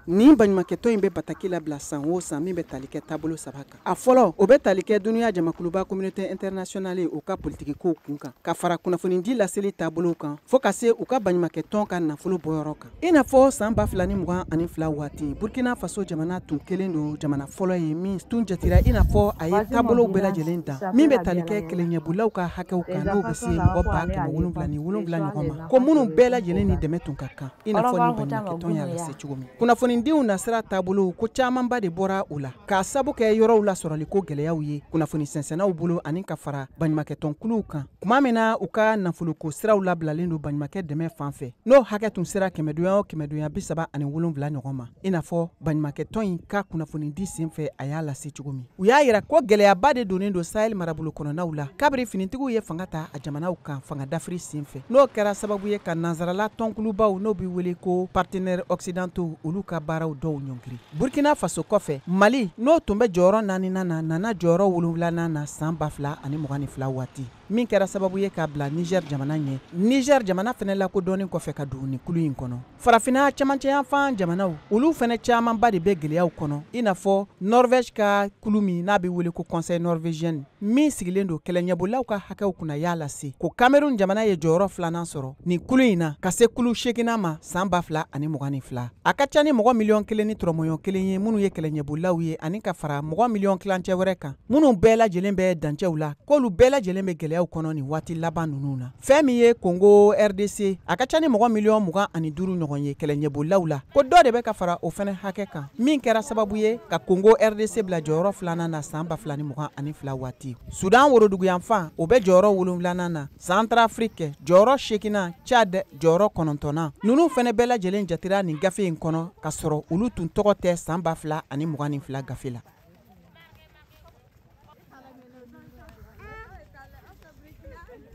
Nin baɲumankɛtɔn in bɛ bataki labila san o san min bɛ tali kɛ taabolo saba kan. A fɔlɔ, o bɛ tali kɛ dunya jamakuluba communauté internationale o ka politikikow kun kan, ka fara kunnafonidi laseli taabolo kan, fo ka se u ka baɲumankɛtɔn ka nafolo bɔyɔrɔ kan. I n'a fɔ san 2022 waati, Burkina Faso jamana tun kelen don jamana fɔlɔ ye min tun jatera i n'a fɔ a ye Vas-y mon taabolow bɛɛ village, lajɛlen dan ça min fait bɛ la tali bien kɛ la. kɛlɛɲɛbolaw ka hakɛw Les kan, n'o enfants bɛ se sont là-bas mɔgɔ pour ba aller à kɛmɛ l'école. wolonwula ni Le wolonwula soir, ɲɔgɔn les ma, ko enfants se minnu bɛɛ retrouvent au lajɛlen ni parc. dɛmɛ tun ka kan, i n'a fɔ Ɔlɔba nin ko ta ma baɲumankɛtɔn y'a gundo lase ya. cogo min. Kunnafonidiw nasira taabolo ko camanba de bɔra o la k'a sabu kɛ yɔrɔw lasɔrɔli ko gɛlɛyaw ye kunnafoni sɛnsɛnnaw bolo, ani ka fara baɲumankɛtɔnkuluw kan tuma min na u ka nafoloko siraw labilalen don baɲumankɛ dɛmɛ fan fɛ, n'o hakɛ tun sera kɛmɛdonya o kɛmɛdonya 37 ɲɔgɔn ma, i n'a fɔ baɲumankɛtɔn in ka kunnafonidi senfɛ a y'a lase cogo min. U y'a yira ko gɛlɛyaba de donnen don Sahel marabolo kɔnɔnaw la kabiri finitigiw ye fanga ta a jamanaw kan fanga dafiri senfɛ, n'o kɛra sababu ye ka nansarala tɔnkulubaw, n'o bɛ wele ko partenaires occidentaux, olu ka baaraw dɔw ɲɔngiri. Burkina Faso kɔfɛ, Mali, n'o tun bɛ jɔyɔrɔ naaninan na, nana jɔyɔrɔ wolonwulanan na san 2022 waati, min kɛra sababu ye k'a bila Niger jamana ɲɛ. Niger jamana fɛnɛ lakodɔnni kɔfɛ ka don nin kulu in kɔnɔ. Farafinna cɛmancɛyanfan jamanaw, olu fɛnɛ camanba de bɛ gɛlɛyaw kɔnɔ, i n'a fɔ Norvège ka kulu min n'a bɛ wele ko Conseil norvégien, min sigilen don kɛlɛɲɛbolaw ka hakɛw kunna, y'a lase ko Cameroun jamana ye jɔyɔrɔ filanan sɔrɔ nin kulu in na ka se kulu seeginnan ma san 2022. A ka ca ni mɔgɔ miliyɔn 1 ni tɔrɔmɔɲɔ kelen ye minnu ye kɛlɛɲɛbolaw ye, ani ka fara mɔgɔ miliyɔn tilancɛ wɛrɛ kan minnu bɛɛ lajɛlen bɛ dancɛw la, k'olu bɛɛ lajɛlen bɛ gɛlɛyaw kɔnɔ nin waati laban ninnu na. Fɛn min ye Congo RDC, a ka ca ni mɔgɔ miliyɔn 25 ɲɔgɔn ye kɛlɛɲɛbolaw la, ko dɔ de bɛ ka fara o fɛnɛ hakɛ kan, min kɛra sababu ye ka Congo RDC bila jɔyɔrɔ filanan na san 2022 waati. Sudan woroduguyanfan, o bɛ jɔyɔrɔ wolonwulanan na, Centrafrique jɔyɔrɔ seeginnan, Tchad jɔyɔrɔ kɔnɔntɔnnan. Ninnu fɛnɛ bɛɛ lajɛlen jatera nin gafe in kɔnɔ, ka sɔrɔ olu tun tɔgɔ tɛ san 2022 gafe la.